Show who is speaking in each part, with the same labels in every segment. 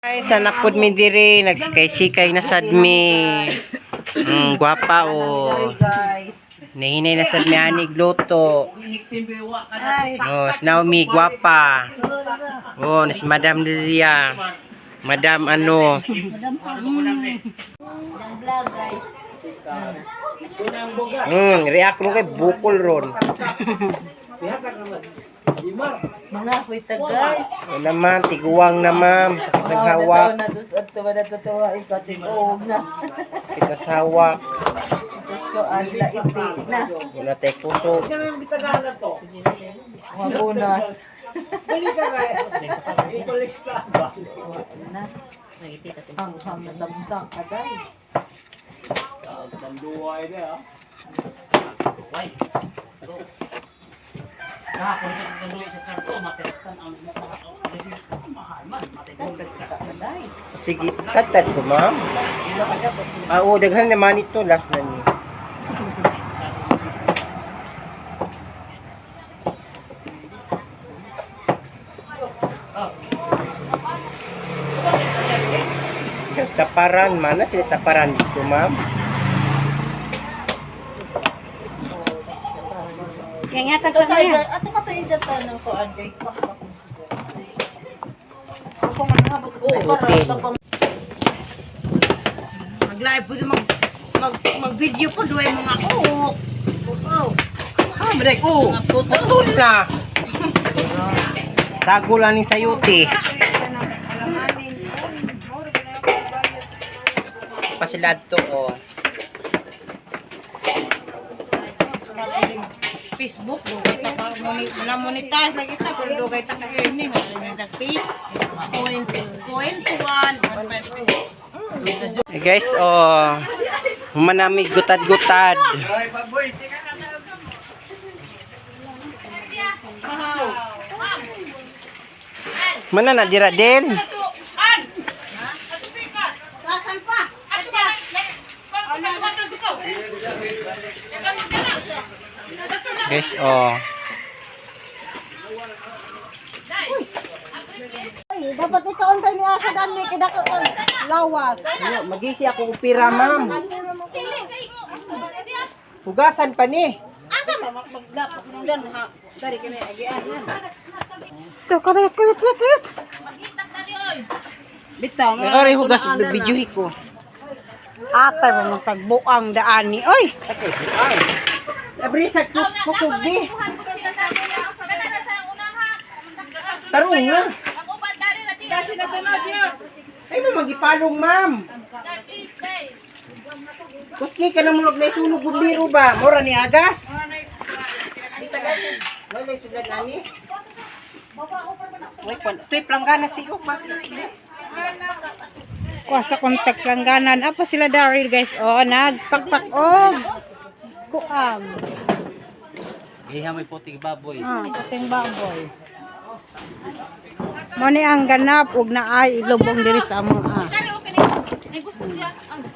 Speaker 1: Ay, sana pud mi diri nagsikay-sikay na sad mi. Gwapa o.
Speaker 2: Guys.
Speaker 1: Nahinay na sad mi anig luto. Oh, si Naomi gwapa. Oh, na si Madam Lilia. Madam ano.
Speaker 2: Vlog, guys.
Speaker 1: React mo kay bukol ron.
Speaker 2: Mga kuita, guys.
Speaker 1: Wala man, tiguang na ma'am. Sakit ng hawak.
Speaker 2: Na dus at tuwa na tutuwa ikatiog na.
Speaker 1: Sakit sa hawak.
Speaker 2: Diyos ko, ang laiti na.
Speaker 1: Wala tayo kusog.
Speaker 2: Mga bonus. Na. Hanghang na damsang aday. Tagtagta aday.
Speaker 1: Sige, tatad ko ma'am. Ah, oo, daghan naman ito. Last na niyo. Taparan, mana sila taparan dito, ma'am?
Speaker 2: Kaya nga sa niya. Ato ka tayo dyan tanong ko, Anjay. Pakpak mo siya.
Speaker 1: Hotel.
Speaker 3: Mag-live po mag mag mag-video po duwe mga kuok. Oo. Ah, break oh.
Speaker 1: Putol na! Sago lang ni sayuti. Pasilad to, oh.
Speaker 3: Facebook dugay ta pa wala monetize lagi ta pero dugay ta ka earning wala ta face point point one one five pesos.
Speaker 1: Hey guys, oh, humanami gutad-gutad. Mana na dira din? Guys, oh.
Speaker 3: Ay, dapat ikaw tayo ni asa dani kay dako kag lawas.
Speaker 1: Ano, magisi ako upira, ma'am. Hugasan pa ni.
Speaker 3: Asa ma magdapok nung dan ha. Dari kini agian. Ko ko ko ko ko. Bitaw
Speaker 1: May oray hugas videohi ko.
Speaker 3: Atay mo magtagbuang daan ni. Oy,
Speaker 1: Kasi ay. Abri sa kusog di. Tarong nga. Ay mo magipalong, ma'am. Kuski ka na mo may sunog gumbiro ba? Mora ni agas. Wala sulad nani. Wait, pan. Tuy planggana si Uma.
Speaker 3: Kuha sa kontak langganan. Apa sila dari guys? Oh, nagpakpak og kuang.
Speaker 4: Iha may puting baboy.
Speaker 3: Ah, puting baboy. Mo ni ang ganap og naay ilubong diri sa among ah.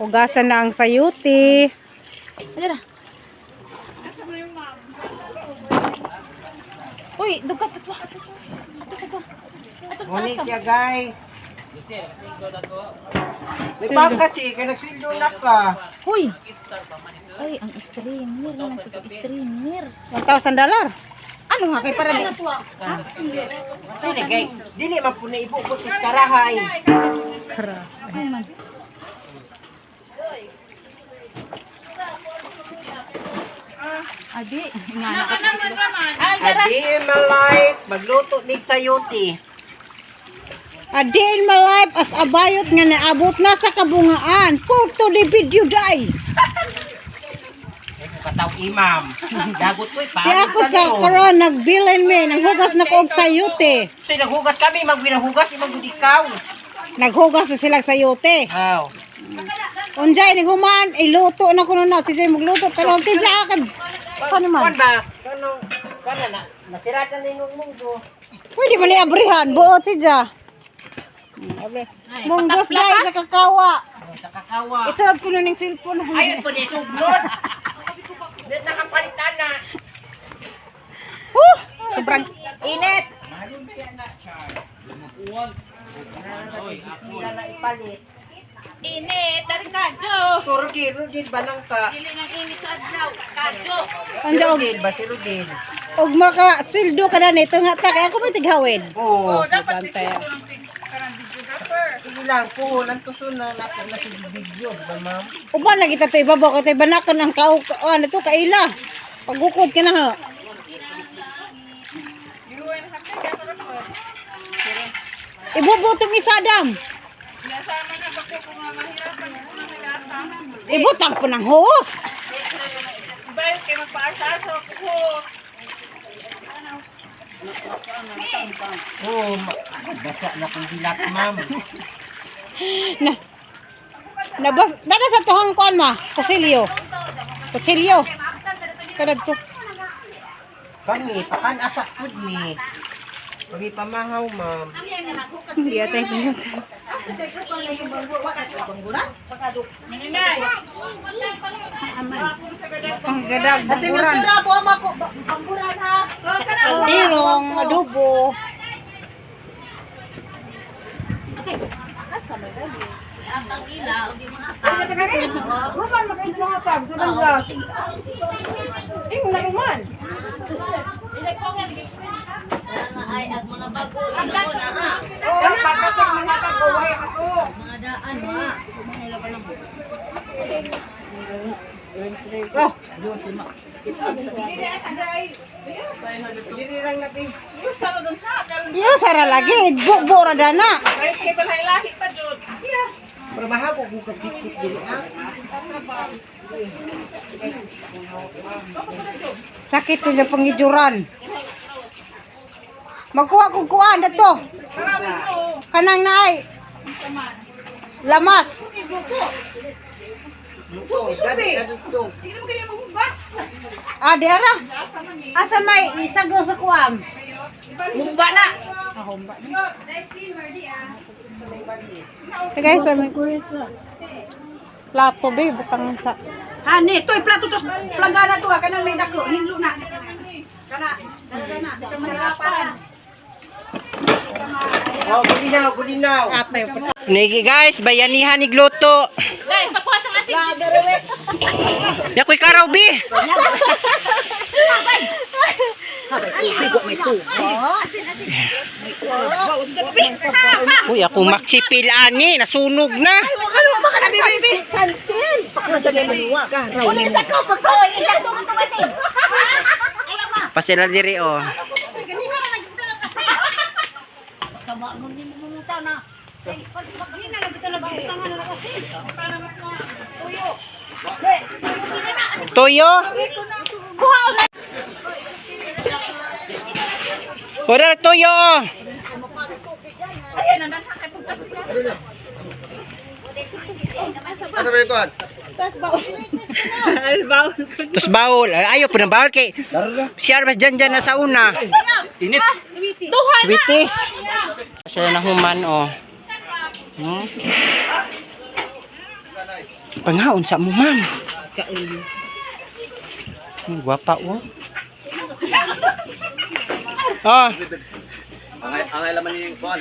Speaker 3: Hugasan na ang sayuti.
Speaker 2: Uy, dugat ato. Ato ka.
Speaker 1: Muni siya, guys. May baka si kay nagsweldo na ka.
Speaker 2: Huy. Ay, ang streamer na streamer.
Speaker 3: $1,000 dollar. Ano nga kay para di?
Speaker 1: Sorry guys, dili man po na ibukot sa karahay.
Speaker 3: Ay man.
Speaker 2: Abi, nga na ka.
Speaker 1: A day in my life, magluto dig sayuti.
Speaker 3: A day in my life as a bayot nga naabot na sa kabungaan. For to the video day.
Speaker 1: Ay, kataw imam. Dagot ko
Speaker 3: Di ako sa karon nagbilin me, nanghugas na ko og sayuti.
Speaker 1: So naghugas kami, magwinahugas imang gud ikaw.
Speaker 3: Naghugas na sila sayote.
Speaker 1: Aw.
Speaker 3: Unjay ni human, iluto na kuno na si Jay magluto pero ang timpla akin. Paano man?
Speaker 1: Kuan ba? Kano kana na nasirata na imong munggo.
Speaker 3: Pwede man ni abrihan buot si Ja. Munggos dai sa kakawa.
Speaker 1: Oh, sa kakawa.
Speaker 3: Isulod ko ning cellphone.
Speaker 1: Ayun po ni suglod. Di na kapalitan na.
Speaker 3: Huh! Sobrang init.
Speaker 1: Na ipalit.
Speaker 3: Init, dari kadyo.
Speaker 1: So, Rodil, Rodil, banang ka.
Speaker 3: Dili nang init sa adlaw, kadyo.
Speaker 2: Ando og
Speaker 1: Rodil ba si Rodil?
Speaker 2: og maka sildo ka na nito nga ta kay ako may tighawid.
Speaker 1: Oo.
Speaker 3: Dapat
Speaker 2: Bantay.
Speaker 1: Sige lang po, nantuso na natin na si video, di ba ma'am?
Speaker 2: Uban lagi ta to ibabaw kay banakan ang kao ano to kaila. Pagukod ka na ha. Ibubutong isa dam. Ibutang po ng hoos.
Speaker 3: Bayo kay magpaasa-asa ko.
Speaker 1: Oo, basa na kong dilat, ma'am.
Speaker 2: Na. Nabas, dada sa tuhang kuan ma, kusilyo. Kutsilyo. Kanad to.
Speaker 1: Kami, pakan asa food mi. Kami pamahaw, ma'am.
Speaker 2: Hindi atay ko.
Speaker 3: Maninay.
Speaker 2: Panggadag,
Speaker 3: Ate
Speaker 2: bangguran.
Speaker 3: Melchora, buwa mako pangguran ha.
Speaker 2: Dirong adobo.
Speaker 3: Ruman makainto mga tag, dulang glass. Ing na ruman.
Speaker 5: Ay, ang mga bago, ino na ha.
Speaker 3: Oh, pagkatek mga tag, uway ako.
Speaker 5: Mga daan ha.
Speaker 2: Iyo sara lagi, bubo ra dana.
Speaker 1: Pero mahaw ko kung kagkit dili ah.
Speaker 2: Sakit to yung pangijuran. Magkuha kog kuan dato. Kanang naay. Lamas.
Speaker 1: So, dali dito.
Speaker 2: Ah, di ara. Asa may isagaw sa kuam.
Speaker 3: Humba na.
Speaker 2: Ah, humba. Tagay sa may plato be butang sa
Speaker 3: Hani, toy plato tos planggana to ha kanang may dako hinlo na. Kana, kana na. Mahirapan.
Speaker 1: Oh, gulinaw, gulinaw.
Speaker 2: atay.
Speaker 1: Nigi guys, bayanihan ni Gluto. Yakoy karaw bi. Uy, ako maksipil ani, nasunog na.
Speaker 3: Uli sa ko pag
Speaker 1: Pasila diri oh. Toyo. Ora toyo. oh. Tos bawol. Ayaw po ng bawol kay siya mas dyan dyan na sa una.
Speaker 4: Init.
Speaker 1: Sweeties. Sila na human oh. Pangaon sa mo ma'am. Gwapa oh. Oh,
Speaker 4: Angay laman niya yung kuan.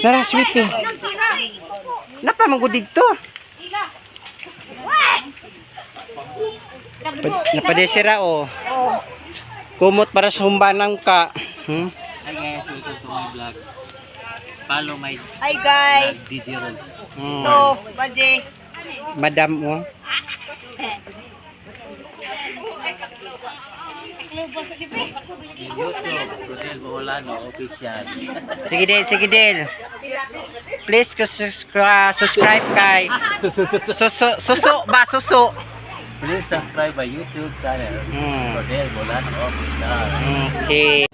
Speaker 1: nara sweetie. Napa man gud didto. Napadesira oh. Kumot para sa humbanang ka.
Speaker 4: Hi guys, welcome to my vlog. Follow my
Speaker 3: Hi guys.
Speaker 4: vlog, DJ Rolls.
Speaker 3: So, baje.
Speaker 1: Madam oh.
Speaker 4: YouTube, Rodel Boholano Official.
Speaker 1: Sige Del, sige Del. Please subscribe kay Suso suso ba suso.
Speaker 4: Please subscribe my YouTube channel, Rodel Boholano Official.
Speaker 1: Okay.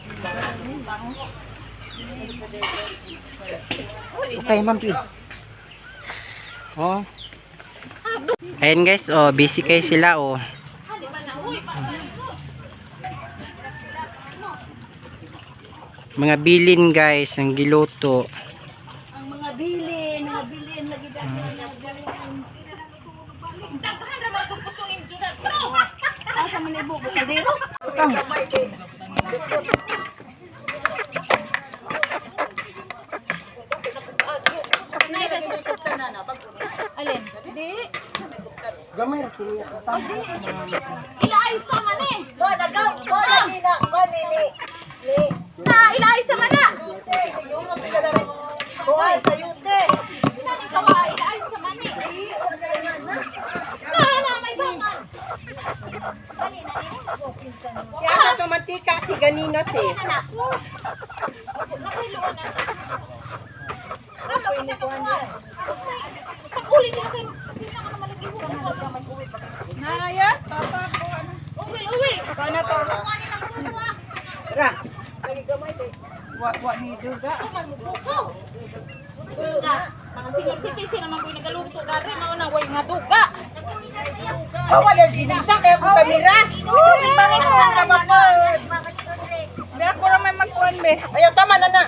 Speaker 1: Okay, ma'am P. Oh. Ayan guys, oh, busy kayo sila oh. Mga bilin guys, ang giluto.
Speaker 5: Ang mga bilin, mga bilin lagi daan.
Speaker 2: Asa man ibo kaldero? Alin? Di.
Speaker 1: Gamay ra siya.
Speaker 2: Ilaay sa man eh.
Speaker 5: Ba, nagaw, ba, ni na, ba, ni, ni, ni.
Speaker 2: Na, ilaay sa man na.
Speaker 5: Kuan, sa yute.
Speaker 2: Nani ka ba? Ilaay sa man eh. Na, na, may baka.
Speaker 3: Siya sa tumantika si ganina si.
Speaker 2: Pag-uli nila kayo, hindi na ka naman lagi.
Speaker 3: Naya, papa ko ano.
Speaker 2: Uwi, uwi.
Speaker 3: Kana to.
Speaker 1: Ra.
Speaker 3: Wa wa ni duga.
Speaker 2: Mga senior citizen naman ko'y nagaluto gari, mao na way nga duga.
Speaker 3: Oh, wala ginisa kaya kung kamera. Uy, bakit sa naman ko? Di ako ra may magkuan be. Ayaw tama na na.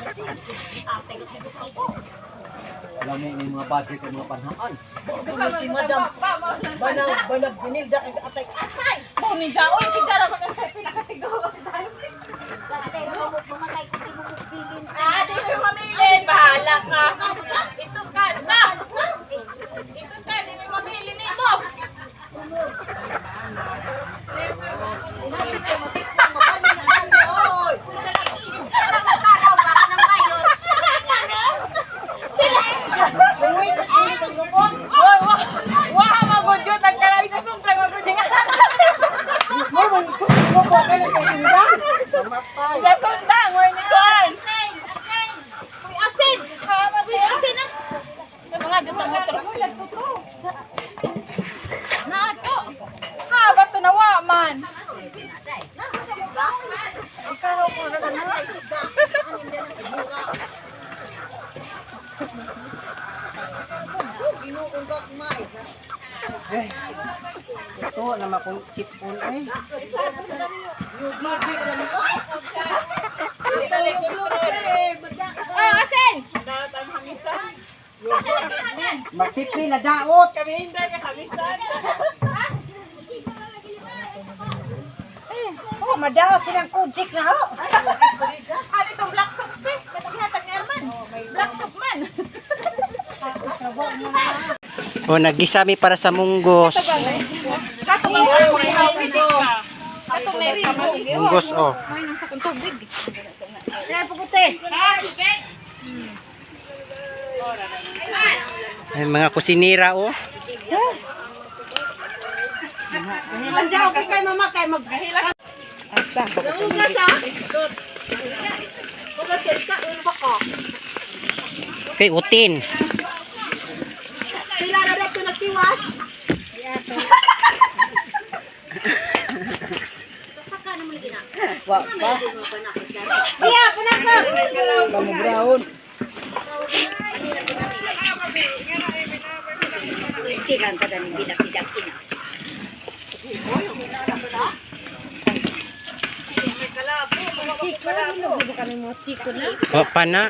Speaker 4: Alam mo yung mga budget ng mga panhaan.
Speaker 5: Si Madam, banag, banag, binilda, ang atay, atay.
Speaker 3: Mo ni jaoy si Dara man sa pinakatigo. Ah, di mo mamili, bahala ka. Ito ka na. Ito ka, di mo mamili nimo. Wah, magudyo tagkaray sa sundang magudyo nga. Sa sundang, way ni kuan.
Speaker 2: Uy, asin! Uy, asin ah! May mga dutang metro. Na ato.
Speaker 3: Ha, ba't nawa man?
Speaker 1: Ito na makong sipon eh.
Speaker 2: Oh, asin!
Speaker 1: Magsipi na daot.
Speaker 3: Kami hindi nga kamisan.
Speaker 5: Oh, madaot silang kujik na ho.
Speaker 3: Ano itong black soup si? Kataghatag ni Arman. Black soup man.
Speaker 1: Oh, naggisami para sa munggos.
Speaker 3: Katong may
Speaker 1: Munggos oh.
Speaker 5: Kaya pugute.
Speaker 1: Ay, mga kusinira oh.
Speaker 5: Andiyan okay kay mama kay mag
Speaker 1: Kay utin.
Speaker 5: Sila na dito nagtiwas. Iya, punaka.
Speaker 1: Wa pa na.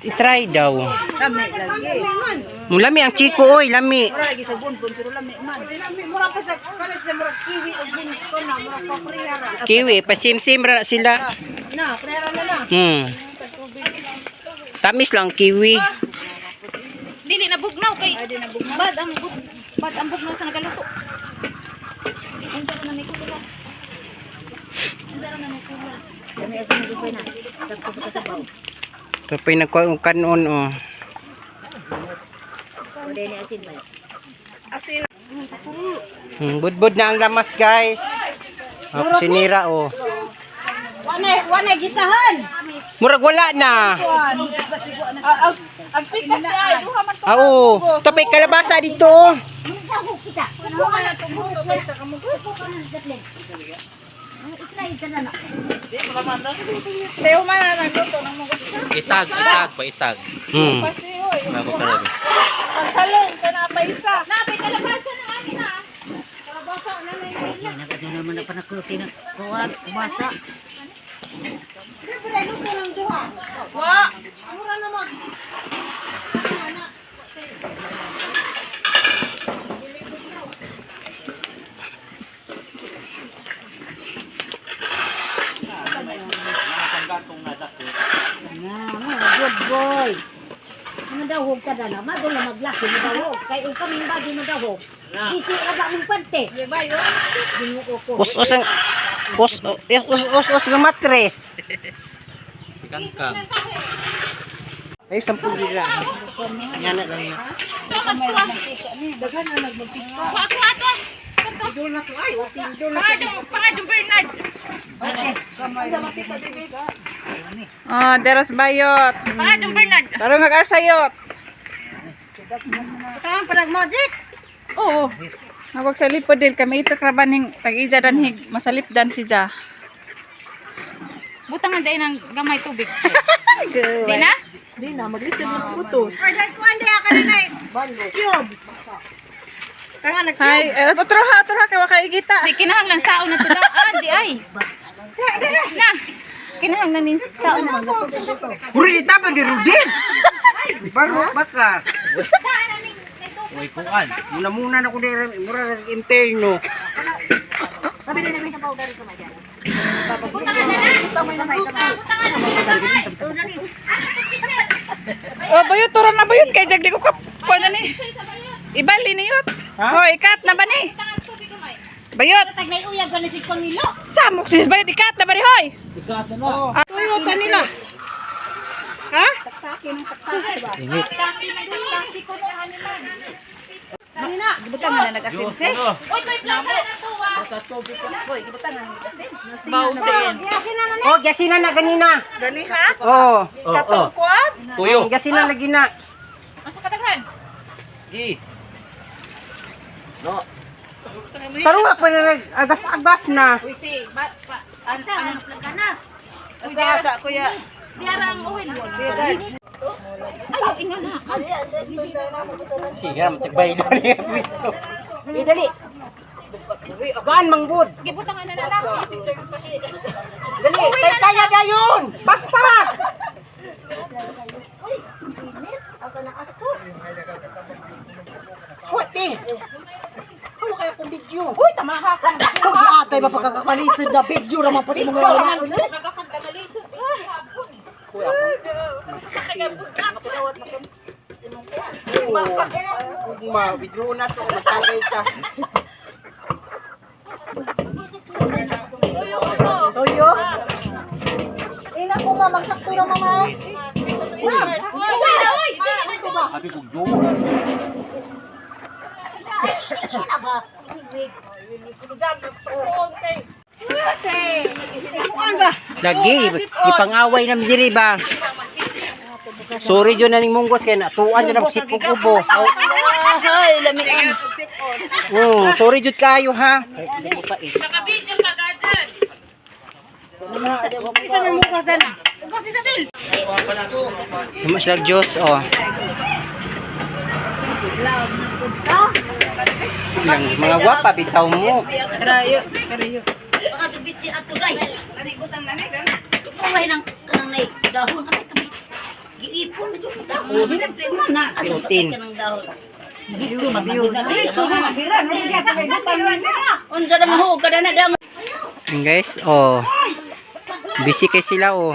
Speaker 1: I-try daw. Lami ang chiko oy, lami.
Speaker 3: Mura pa sa kalas sa mura kiwi o gin ko na mura pa prehara.
Speaker 1: Kiwi, pasimsim ra na sila.
Speaker 3: Na, prehara na na.
Speaker 1: Tamis lang kiwi.
Speaker 2: Dili na bugnaw kay. Bad ang bad ang bugnaw sa nagaluto.
Speaker 1: Ito pa yung nagkuha kanon oh. Budbud na ang lamas guys. Oh, sinira oh.
Speaker 5: Wala gisahan.
Speaker 1: Murag wala na.
Speaker 3: Ang pikas siya ay duha man to.
Speaker 1: Ah, oo. Ito pa yung kalabasa dito. oh.
Speaker 3: Teo man na nagluto ng mga
Speaker 4: Itag, itag, pa itag. Bago ka rin.
Speaker 3: pagsalong ka na pa isa.
Speaker 2: Napay kalabasa na ani na.
Speaker 3: Wa.
Speaker 5: Good boy. Madawog ka na na, madula maglaki madawog. Kay ug kaming bagi madawog. Disi aba mong pante. Ginoo ko.
Speaker 1: Us-us ang us us us us nga matres.
Speaker 4: Kangkang.
Speaker 1: Ay, 10 lira. Yan na lang na.
Speaker 2: Kuha, kuha to. Pangadong Bernard.
Speaker 3: Ah, deras bayot.
Speaker 2: Pangadong Bernard.
Speaker 3: Tarong nag-arsayot.
Speaker 5: Tangan parang magic.
Speaker 3: Oo. Nawag sa lipod dil kami ito krabaning tag-ija danhig masalipdan si Ja.
Speaker 2: Butang ang dain ng gamay tubig. Di na?
Speaker 3: Di na maglisod ng putos.
Speaker 5: Order ko ande ka na Cubes.
Speaker 3: Hay, eh, otro ha, otro ha kay wa kay gita.
Speaker 2: Di kinahanglan saon na to daan, di ay. Na. Kinahanglan nin saon na.
Speaker 1: Uri, taban di Rudin. Baro baka.
Speaker 4: Uy, kuan.
Speaker 1: Muna-muna na ko diri, mura na imperno.
Speaker 3: Oh, bayot turo na bayot kay jag di ko kuan na ni. Ibali ni yot. Oh, ikat na ba ni? Bayot.
Speaker 5: Tag nay uyab ka na si Pangilo.
Speaker 3: Samok sis bayot ikat na ba ni hoy?
Speaker 4: Sikat na na.
Speaker 3: Tuyo ta nila. Ha?
Speaker 5: Gibutan nga na nag-asin sis.
Speaker 2: Uy, may plaka na to ah.
Speaker 3: Bausin.
Speaker 1: Oh, gasina na ganina.
Speaker 3: Gani ha?
Speaker 1: Oh,
Speaker 4: Oh, oh.
Speaker 3: Kuan?
Speaker 4: Tuyo.
Speaker 1: gasina lagi na.
Speaker 2: Asa kadaghan?
Speaker 4: Gi. No.
Speaker 1: Taruha pa na nag- agas-agas na.
Speaker 2: Uy, si ba, pa, an,
Speaker 5: Asa
Speaker 2: ano,
Speaker 5: ano ka na?
Speaker 3: Asa kuya.
Speaker 2: Diara ang oil.
Speaker 1: Sige, matigbay na niya pwisto. Eh, dali. Gaan manggod.
Speaker 2: Gibutangan na na lang.
Speaker 1: Dali, kay kaya dayon. Paspas.
Speaker 5: Ako na aso.
Speaker 1: Puti. Hawa kaya kong video.
Speaker 3: Uy, tamaha ka.
Speaker 5: Kung atay ba pagkakalisod na video ra man pud imong una.
Speaker 1: Ugma, withdraw na to, magtagay ka.
Speaker 5: Tuyo. Ina ko ma magsakto ra mama.
Speaker 2: Uy, uy,
Speaker 4: Happy kog duo.
Speaker 1: Lagi, ipangaway na diri ba? Sorry jud na ning munggos kay natuan jud ang sipog ubo.
Speaker 5: Ay, lamian.
Speaker 1: Oh, sorry jud kayo ha.
Speaker 3: Nakabidyo pa gadget.
Speaker 5: Isa may mukha dana. Ugos isa dil.
Speaker 1: Tumo sila Diyos oh. Silang mga gwapa bitaw mo.
Speaker 2: Rayo, rayo.
Speaker 5: Baka tubit si ato day. Ani butang na ni. Ipon ng kanang nay dahon ay tabi. Giipon na jud dahon. Na ato sa
Speaker 1: Pinutin.
Speaker 5: kanang dahon. Unsa na mo ka na dam.
Speaker 1: Ayan, guys, oh. Busy kay sila oh.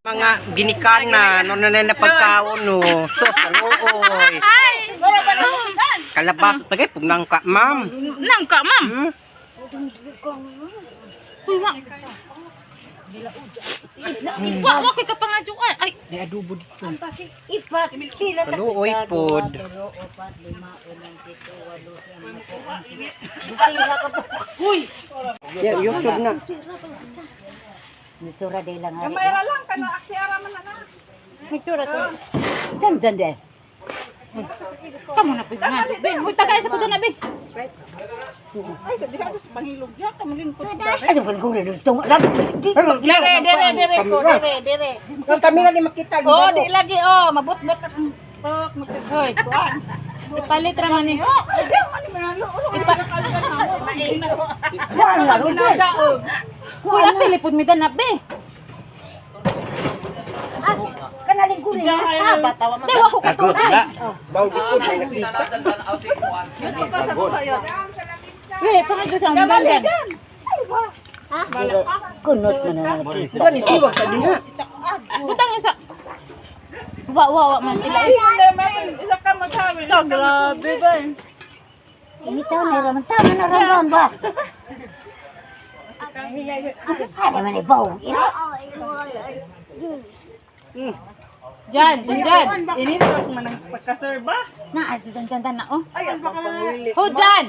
Speaker 1: Mga ginikana, no na na pagkaon no. Sos, aluoy.
Speaker 3: Wala pa na.
Speaker 1: Kalabas, tagay pugnang ka, ma'am.
Speaker 3: Nangka, ma'am.
Speaker 1: Hmm?
Speaker 2: Uy, wa. Wa, wa kay kapangajuan. Ay,
Speaker 1: May adobo dito.
Speaker 5: Ipat pila ta
Speaker 1: Kaluoy pod. Yeah, YouTube na.
Speaker 5: Mitsura day lang ari.
Speaker 3: Kamera lang kana aksiara man na.
Speaker 5: Mitsura to. Dan dan de.
Speaker 2: kamo na pud nga. Ben, uy tagay sa kudo na ben.
Speaker 3: Ay, sa diha sa pangilog ya kamulingkod.
Speaker 5: Ay, kung kung gusto alam.
Speaker 3: Dire, dire, dire ko, dire, dire.
Speaker 1: Ang kamera ni makita.
Speaker 3: Oh, di lagi oh, mabutbot ang pok maghoy, kuan. Ipalit ra man ni. Ay, di man ni manalo.
Speaker 5: Wala ro.
Speaker 2: Uy, apil pud mi na be.
Speaker 5: Kanaling
Speaker 2: Di wa ko katulay. Wait, pangadto sa mga.
Speaker 5: Kunot man na lang.
Speaker 1: Gani siwag sa diha.
Speaker 2: Butang isa. Wa wa wa man sila.
Speaker 3: Isa ka maghawi. Grabe ba?
Speaker 5: Initaw na raman tama na ramon ba. Ano man ibaw? Ino.
Speaker 2: Jan, Jan, Jan.
Speaker 3: Ini sa man ang pagkaserba.
Speaker 2: Na si Jan Jan na oh. Ho Jan.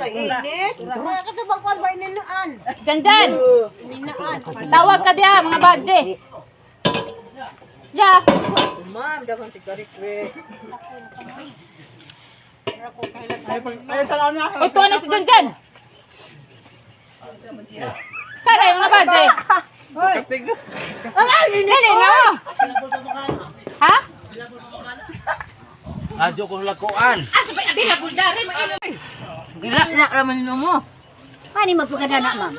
Speaker 2: Jan Jan. Tawag ka diya mga badje. Ya.
Speaker 3: Ay, salamat na.
Speaker 2: Uy, tuwa na si Jan Jan. Karay mga badje. Dali na. Ha?
Speaker 4: Adyo ko lakuan.
Speaker 5: Pani magpagkadana ma'am.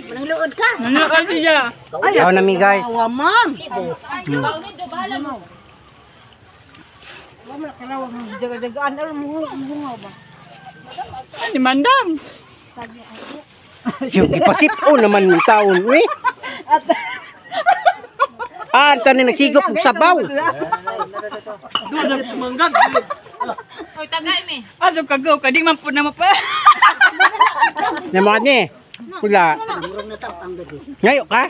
Speaker 5: Manang luod ka.
Speaker 3: Ano ka siya?
Speaker 1: Ayaw na mi guys.
Speaker 3: Ni Mandam.
Speaker 1: Yung ipasip-o naman mong taon, uy. Ah, ang tanin nagsigop og sabaw.
Speaker 2: Uy, tagay mi.
Speaker 3: Aso ka go, kadi man pud na mo pa.
Speaker 1: Na mga ni. Wala. Ngayo ka?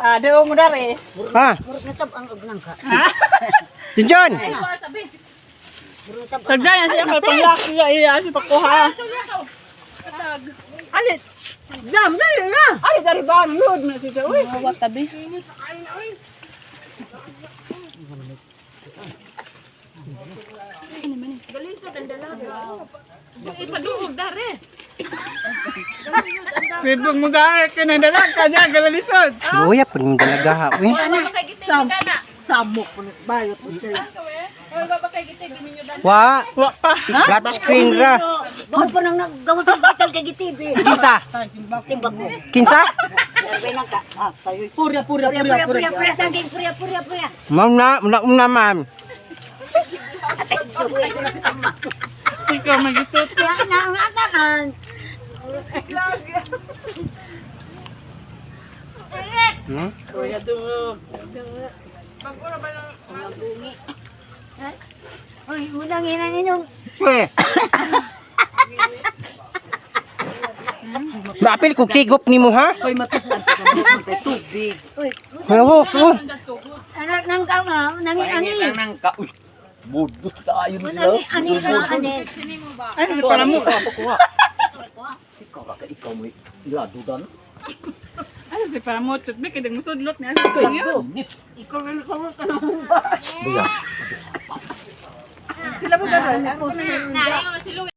Speaker 3: Ah, do mo dare.
Speaker 1: Ha? John!
Speaker 3: Tagdayan siya kay panglaki ya iya si pakuha. Ali. Dam dali na. Ali dari ba load na siya. Uy, tabi.
Speaker 2: Ipaduog dare.
Speaker 3: Sibog mo gare ka na dala ka dyan galalisod.
Speaker 1: Luya pa rin dalaga ha, uy.
Speaker 2: Wala ba kay gitay na.
Speaker 3: Samok po nas bayot.
Speaker 2: Wala ba kay gitay bininyo dan.
Speaker 1: Wa,
Speaker 3: Wa pa.
Speaker 1: flat screen ra.
Speaker 5: Bukod po nang naggawa sa hospital kay Gitibi.
Speaker 1: Kinsa?
Speaker 5: Simbak mo.
Speaker 1: Kinsa?
Speaker 3: Purya purya
Speaker 5: Purya purya purya purya saging purya purya purya.
Speaker 1: Ma'am na, muna una ma'am.
Speaker 3: Ikaw magitut.
Speaker 5: Na na na.
Speaker 1: Hmm?
Speaker 5: Uy, unang ina ninyo.
Speaker 1: Uy. Maapil kog sigop nimo ha?
Speaker 5: Uy,
Speaker 1: Hawo, oh.
Speaker 5: anak nang ka nang ani.
Speaker 4: Nang ka. Uy. Budot tayo nila.
Speaker 5: Ani ani ani.
Speaker 3: Ano sa para mo?
Speaker 4: Ikaw ra ka ikaw mo iladudan.
Speaker 3: Ano si para mo tut bi kay musudlot ni ano niya.
Speaker 4: Miss.
Speaker 3: Ikaw ikaw ka.
Speaker 4: Buya.
Speaker 3: Sila ba ba?
Speaker 2: Na, ingon si Louie.